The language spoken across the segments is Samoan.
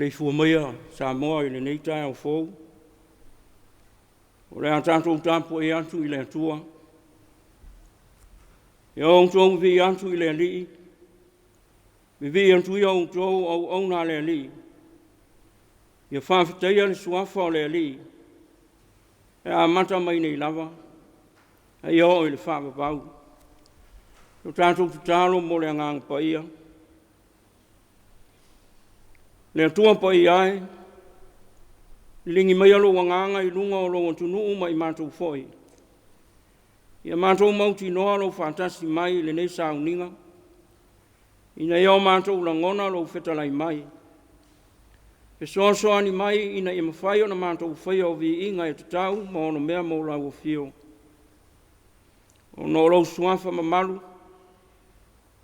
Maleifua maia Samoa i lenei taeao fou, o le a tatou tapuai atu i le Atua. Ia outou vivii atu i le Alii, vivii atu ia outou o auauna a le Alii, ia faafetaia le suafa o le Alii, e amata mai nei lava seia oo i le faavavau. O tatou tatalo mo le Agaga Paia. Le Atua Paia e, liligi maia lou Agaga i luga o lou atunuu ma i matou foi, ia matou mautinoa lou faatasi mai i lenei sauniga, ina ia o matou lagona lou fetalai mai, fesoasoani mai ina ia mafai ona matou faia o viiga e tatau ma onomea mo lau afio. Ona o lou suafa mamalu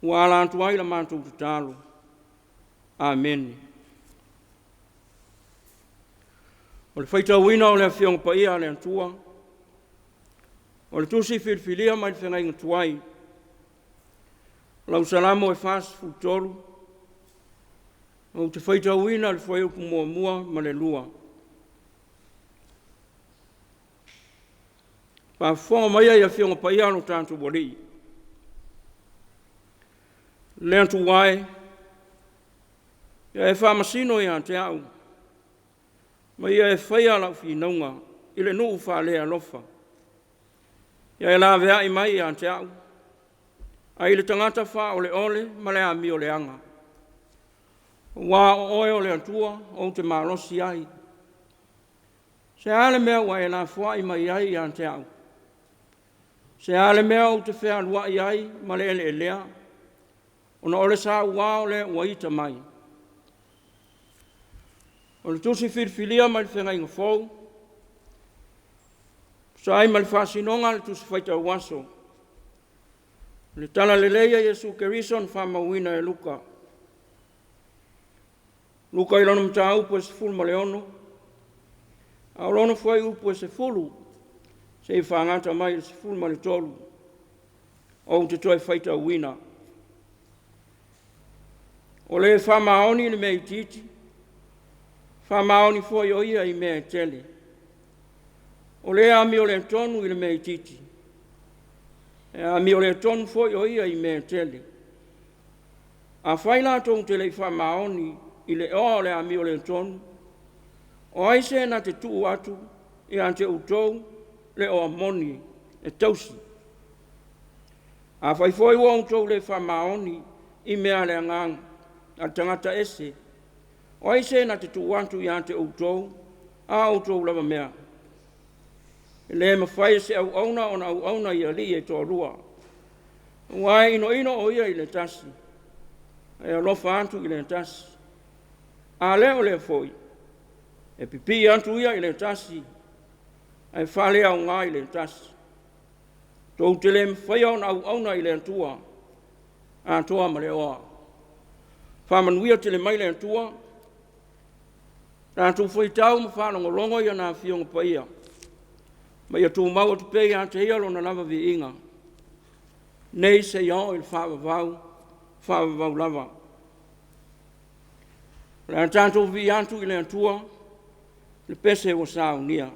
ua ala atu ai la matou tatalo. Amene. O le faitauina o le Afioga Paia a le Atua, o le Tusi Filifilia mai le Feagaiga Tuai, lau Salamo e 43, ou te faitauina le fuaiupu 1 ma le 2. Faafofoga maia i Afioga Paia a lo tatou Alii. Le Atua e, ia e faamasino ia te au, ma ia e faia lau finauga i le nuu faale-alofa. Ia e laveai mai ia te au, ae i le tagata faaoleole ma le amioleaga. Aua o Oe o le Atua ou te malosi ai. Se a le mea ua e lafoai mai ai ia te au? Se a le mea ou te fealuai ai ma le eleelea, ona o le saua o le ua ita mai? O le tusi filifilia mai le Feagaiga Fou, tusa ai ma le faasinoga a le Tusi Faitau Aso, le Talalelei a Iesu Keriso na faamauina e Luka. Luka i lona mataupu e 16, a o lona fuaiupu e 10 seia fagata mai i le 13, ou te toe faitauina. O le faamaoni i le mea itiiti, faamaoni foi o ia i mea e tele. O le amioletonu i le mea itiiti, e amioletonu foi o ia i mea e tele. Afai latou te le i faamaoni i le oa o le amioletonu, o ai se na te tuu atu ia te outou le oa moni e tausi? Afai foi ua outou le faamaoni i mea a le agaga a le tagata ese, o ai se na te tuu atu ia te outou a outou lava mea? E le mafai e se auauna ona auauna i alii e toalua, aua e inoino o ia i le tasi, ae alofa atu i le tasi. A le o lea foi, e pipii atu ia i le tasi, ae faaleaoga i le tasi. Tou te le mafaia ona auauna i le Atua atoa ma le oa. Faamanuia tele mai le Atua, tatou faitau ma faalogologo i ana Afioga Paia, ma ia tumau atu pea ia te Ia Lona lava viiga, nei seia oo i le faavavau, faavavau lava. O le a tatou viia atu i le Atua le pese ua saunia.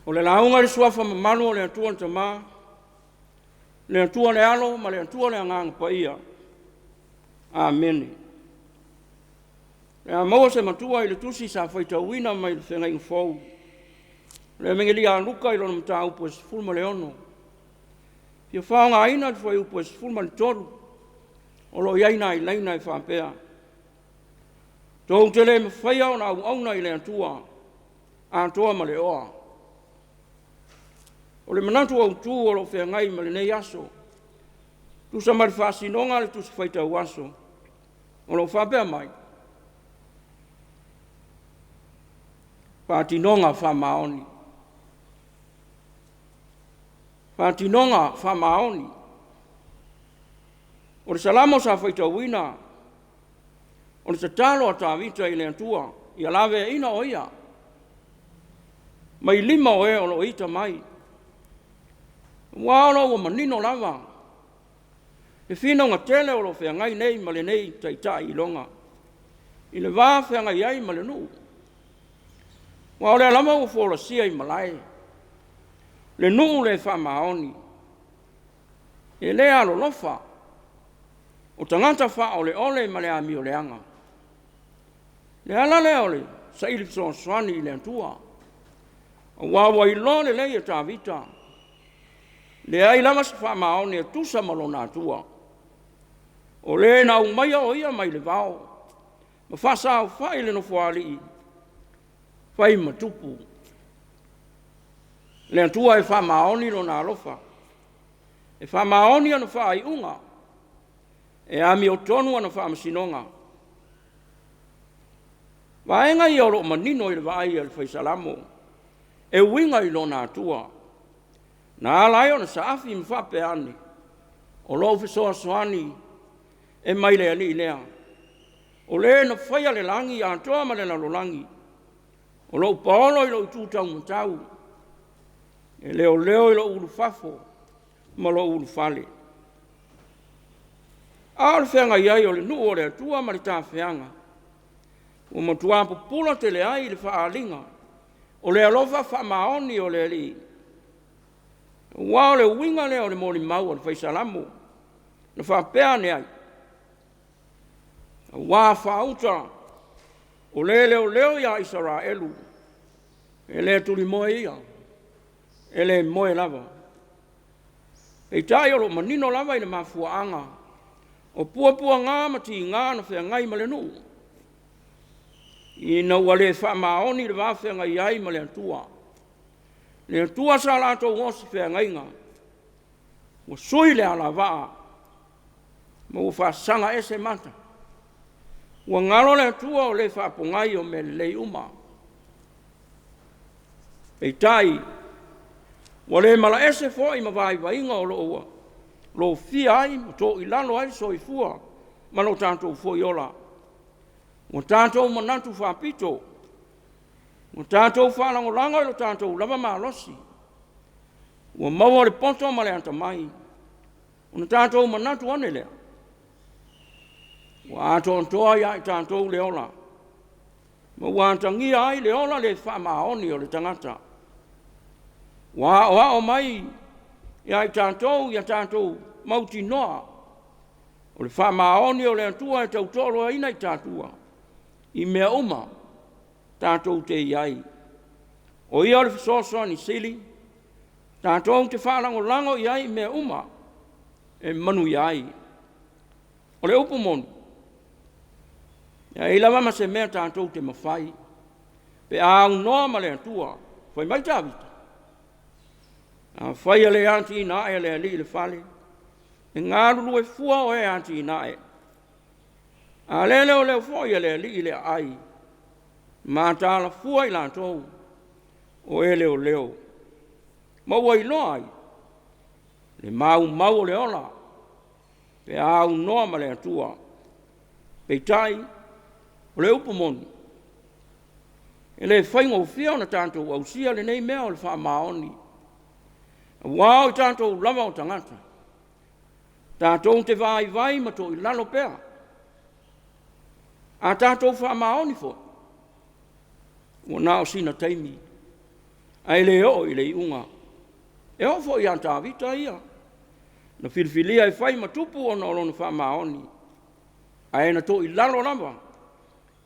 O le lauga i le suafa mamalu o le Atua le Tama, le Atua le Alo ma le Atua le Agaga Paia. Amene. O le a maua se matua i le tusi sa faitauina mai le Feagaiga Fou, le Emenelia a Luka i lona mataupu e 16. Fia faaaogaina le fuaiupu e 13 o lo o i ai nai laina e faapea, Tou te le mafaia ona auauna i le Atua atoa ma le oa. O le manatu autu o lo o feagai ma lenei aso, tusa ma le faasinoga a le Tusi Faitau Aso, o lo o faapea mai, faatinoga faamaoni. Faatinoga faamaoni. O le Salamo sa faitauina, o le tatalo a Tavita i le Atua ia laveaiina o ia mai lima o e o lo o ita mai, aua o lo o ua manino lava le finauga tele o lo o feagai nei ma lenei taitai iloga i le va feagai ai ma le nuu. Aua o lea lava ua folasia i malae le nuu le faamaoni, e le alolofa, o tagata faaoleole ma le amioleaga. Le ala lea o le saili fesoasoani i le Atua, aua ua iloa lelei e Tavita, leai lava se faamaoni e tusa ma lona Atua, o le na aumaia o ia mai le vao ma faasaofai i le Nofoalii, fai ma tupu. Le Atua e faamaoni Lona alofa, e faamaoni ana faaiuga, e amiotonu ana faamasinoga. Vaega ia o lo o manino i le vaai a le Fai Salamo e uiga i lona Atua, na ala ai ona saafi ma faapea ane, o lou fesoasoani e mai le Alii lea, o le na faia le lagi atoa ma le lalolagi, o lo o paolo i lou itu taumatau, e leoleo i lou ulufafo ma lou ulufale. A o le feagai ai o le nuu o le Atua ma le tafeaga, ua matua pupula tele ai le faaaliga o le alofa faamaoni o le Alii, aua o le uiga lea o le molimau a le Fai Salamo na faapea ane ai, aua faauta o le leoleo ia Isaraelu, e le tulimoe ia, e le moe lava. Peitai o lo o manino lava i le mafuaaga o puapuaga ma tiga na feagai ma le nuu, ina ua le faamaoni le va feagai ai ma le Atua. Le Atua sa latou osi feagaiga, ua sui le alavaa ma ua faasaga ese mata. Ua galo le Atua o le faapogai o mea lelei uma. Peitai, ua le malaese foi ma vaivaiga o lo o ua lofia ai ma toilalo ai le soifua ma lo tatou foi ola. Ua tatou manatu faapito, ua tatou faalagolago i lo tatou lava malosi, ua maua le poto ma le atamai, ona tatou manatu ane lea, ua atoatoa ia i tatou le ola, ma ua atagia ai le ola le faamaoni o le tagata. Ua aoao mai ia i tatou ia tatou mautinoa o le faamaoni o le Atua e tautoaluaina i tatou i mea uma tatou te i ai. O ia o le fesoasoani sili tatou te faalagolago i ai i mea uma e manuia ai. O le upu moni, e leai lava ma se mea tatou te mafai pe a aunoa ma le Atua. Fai mai Tavita, afai e le atinae e le Alii le fale, e galulue fua o e atinae. A le leoleo foi e le Alii le aai, mataala fua i latou o e leoleo. Ma ua iloa ai le maumau o le ola pe a aunoa ma le Atua. Peitai, o le upu moni, e le faigofie ona tatou ausia lenei mea o le faamaoni, aua o tatou lava o tagata, tatou te vaivai ma toilalo pea. A tatou faamaoni foi, ua na o sina taimi. ae le oo i le iuga. E oo foi ia Tavita ia, na filifilia e fai ma tupu ona o lona faamaoni, ae na toilalo lava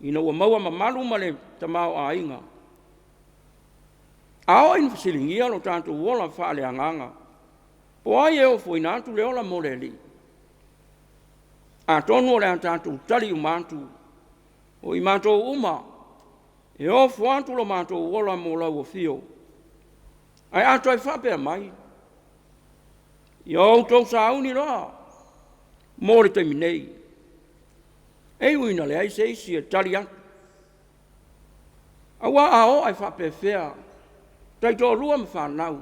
ina ua maua mamalu ma le tamaoaiga. A oo ina fesiligia lo tatou ola faaleagaga, po o ai e ofoina atu le ola mo le Alii? Atonu o le a tatou tali uma atu, o i matou uma e ofo atu lo matou ola mo lau afio. Ae a toe faapea mai, ia outou sauni loa mo le taimi nei, e ui ina leai se isi e tali atu, aua a o ae faapefea taitoalua ma fanau?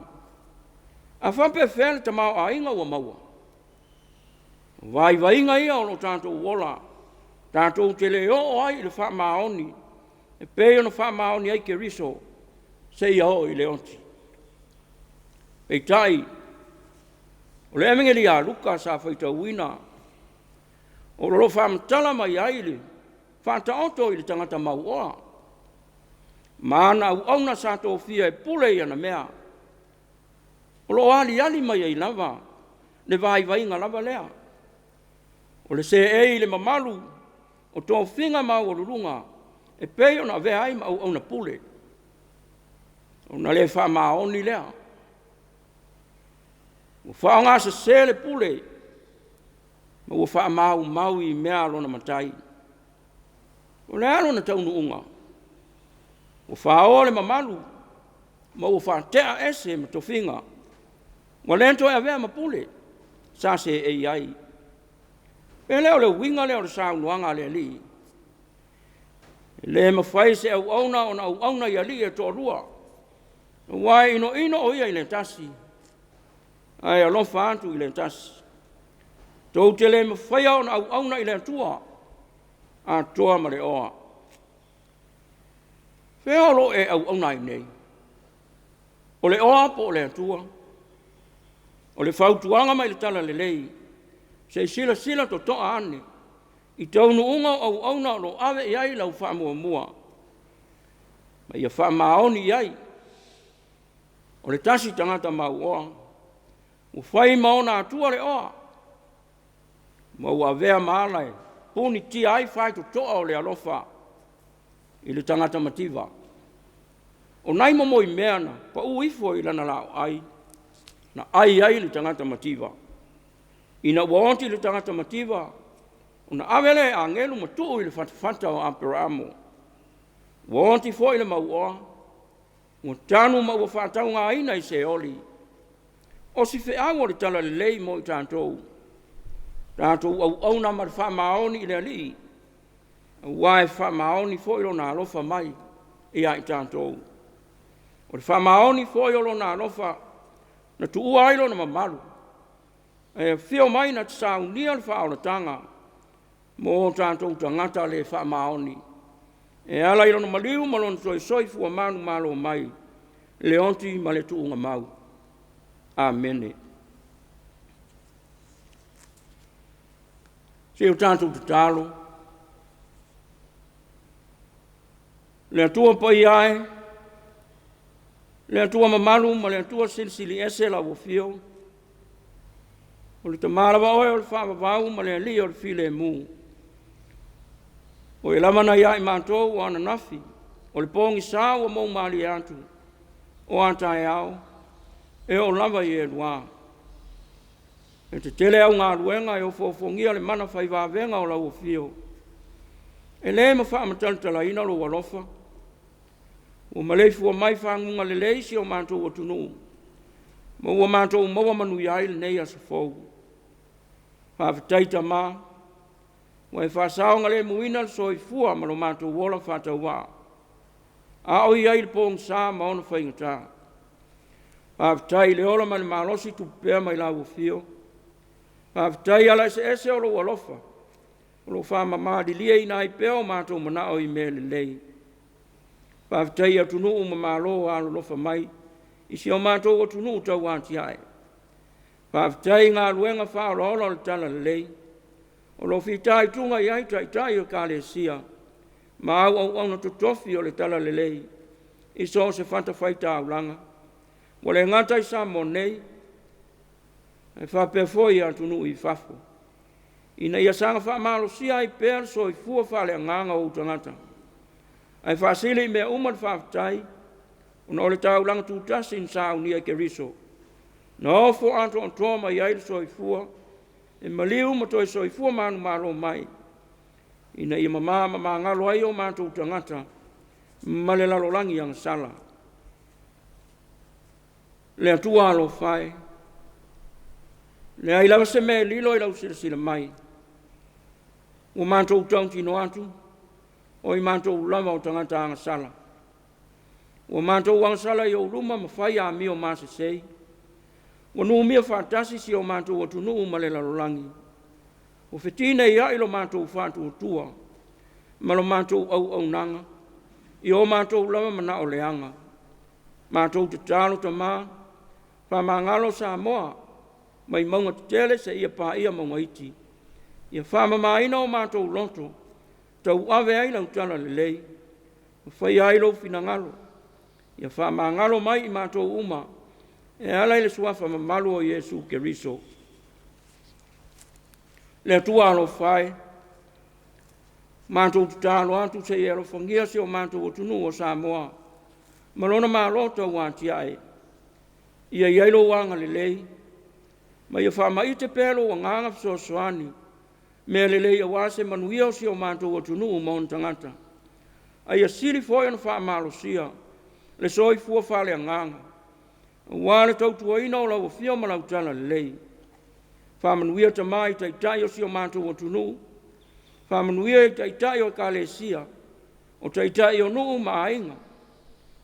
A faapefea le tamaoaiga ua maua? O vaivaiga ia o lo tatou ola tatou te le oo ai i le faamaoni e pei ona faamaoni ai Keriso seia oo i le oti. Peitai, o le Evegelia a Luka sa faitauina o lo o faamatala mai ai le Faataoto i le tagata mauoa ma ana auauna sa tofia e pule i ana mea. O lo o aliali mai ai lava le vaivaiga lava lea, o le seei i le mamalu o tofiga maualuluga e pei ona avea ai ma auauna pule, ona le faamaoni lea. Ua faaaogasese le pule ma ua faamaumau i mea a lona matai. O le a lona taunuuga? Ua faoa le mamalu ma ua faatea ese ma tofiga, ua le toe avea ma pule sa seei ai. Pe le o le uiga lea o le saunoaga a le Alii, “E le mafai e se auauna ona auauna i alii e toalua, aua e inoino o ia i le tasi, ae alofa atu i le tasi. Tou te le mafaia ona auauna i le Atua atoa ma le oa.” Fea o lo o e auauna ai nei? O le oa po o le Atua? O le fautuaga mai le Talalelei, se i silasila totoa ane i taunuuga o auauna o lo o ave i ai lau faamuamua, ma ia faamaoni i ai. O le tasi tagata mauoa ua fai ma ona atua le oa, ma ua avea ma ala e punitia ai faitotoa o le alofa i le tagata mativa. O nai momoimea na pau ifo i lana laoai na ai ai le tagata mativa. Ina ua oti le tagata mativa, ona ave lea e agelu ma tuu i le fatafata o Aperamo. Ua oti foi le mauoa, ua tanu ma ua faataugaina i Seoli. O si feau o le Talalelei mo i tatou, tatou auauna ma le faamaoni i le Alii, aua e faamaoni foi Lona alofa mai ia i tatou. O le faamaoni foi o Lona alofa na tuua ai Lona mamalu, ae afio mai na te saunia le faaolataga mo o tatou tagata le faamaoni, e ala i Lona maliu ma Lona toe soifua manumalo mai le oti ma le tuugamau. Amene. Se i o tatou tatalo. Le Atua Paia e, le Atua mamalu ma le Atua silisili ese lau afio, o le Tama lava oe o le faavavau ma le Alii o le filemu. O oe lava na ia i matou o ananafi, o le pogisa ua moumalie atu, o a taeao, e oo lava i elua. E tetele au galuega e ofoofogia le mana fai vavega o lau afio, e le ma faamatalatalaina lou alofa, ua maleifua mai faguga lelei si o matou atunuu, ma ua matou maua manuia ai lenei aso fou. Faafetai Tama ua e faasaogalemuina le soifua ma lo matou ola faatauvaa a o i ai i le pogisa ma ona faigata. Faafetai i le ola ma le malosi tupu pea mai lau afio. Faafetai i ala eseese o lou alofa o lo o faamamalilieina ai pea o matou manao i mea lelei. Faafetai i atunuu ma Malo ua alolofa mai i si o matou atunuu tauatiae. Faafetai i galuega faaolaola o le Talalelei o lo o fitaituga i ai Taitai o Ekalesia ma au auauna totofi o le Talalelei i so o se fatafaitaulaga. Ua le gata i Samoa nei, ae faapea foi i atunuu i fafo, ina ia saga faamalosia ai pea le soifua faaleagaga o ou tagata, ae faasili i mea uma le faafetai, ona o le taulaga tutasi na saunia e Keriso, na ofo atoatoa mai ai le soifua, e maliu ma toe soifua manumalo mai, ina ia mama ma magalo ai o matou tagata ma le lalolagi agasala. Le Atua alofa e, leai lava se mea e lilo i lau silasila mai, ua matou tautino atu, o i matou lava o tagata agasala. Ua matou agasala i ou luma ma fai amio masesei, ua numia faatasi si o matou atunuu ma le lalolagi, ua fetineiai lo matou faatuatua ma lo matou auaunaga i o matou lava manao leaga. Matou tatalo Tama, faamagalo Samoa mai mauga tetele seia paia mauga iti. Ia faamamaina o matou loto, tauave ai lau Talalelei ma faia ai lou finagalo. Ia faamagalo mai i matou uma e ala i le Suafa mamalu o Iesu Keriso. Le Atua alofa e, matou tatalo atu se i e alofagia si o matou atunuu o Samoa ma lona Malo tauatiae. Ia i ai lou agalelei ma ia faamaite pea lou Agaga Fesoasoani mea lelei aua se manuia o si o matou atunuu ma ona tagata, a ia sili foi ona faamalosia le soifua faaleagaga aua le tautuaina o lau afio ma lau talalelei. Faamanuia Tama i Taitai o si o matou atunuu, faamanuia i Taitai o Ekalesia, o Taitai o nuu ma aiga,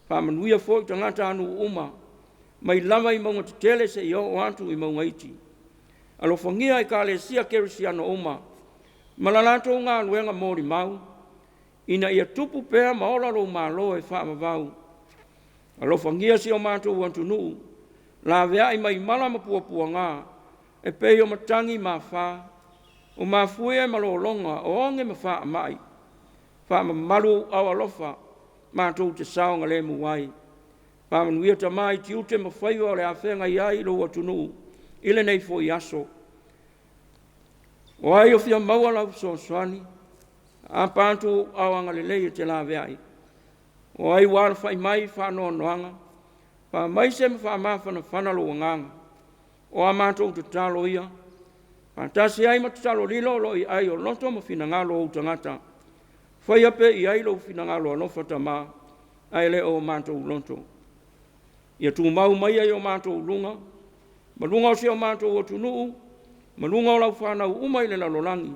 faamanuia foi i tagatanuu uma mai lava i mauga tetele seia oo atu i mauga iti. Alofagia Ekalesia Kerisiano uma ma le latou galuega molimau, ina ia tupu pea ma ola lou Malo e faavavau. Alofagia si o matou atunuu, laveai mai mala ma puapuaga e pei o matagi ma afa, o mafuie ma lologa, o oge ma faamai. Faamamalu ou aao alofa matou te saogalemu ai. Faamanuia Tama i tiute ma faiva o le a feagai ai lou atunuu i lenei foi aso. O ai o fia maua lau fesoasoani, aapa atu ou aao agalelei e te laveai. O ai ua alafai mai i faanoanoaga, faamaise ma faamafanafana lou agaga. O a matou tatalo ia, faatasi ai ma tatalo lilo o lo o i ai o loto ma finagalo o ou tagata, faia pea i ai lou finagalo alofa Tama, ae le o matou loto. Ia tumau maia i o matou luga ma luga o si o matou atunuu ma luga o lau fanau uma i le lalolagi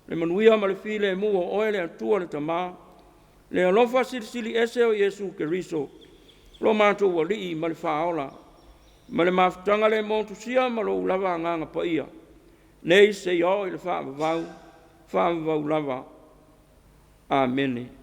le manuia ma le filemu o Oe le Atua le Tama, le alofa Silisili Ese o Iesu Keriso lo matou Alii ma le Faaola, ma le mafutaga le motusia ma lou lava Agaga Paia, nei seia oo i le faavavau, faavavau lava. Amene.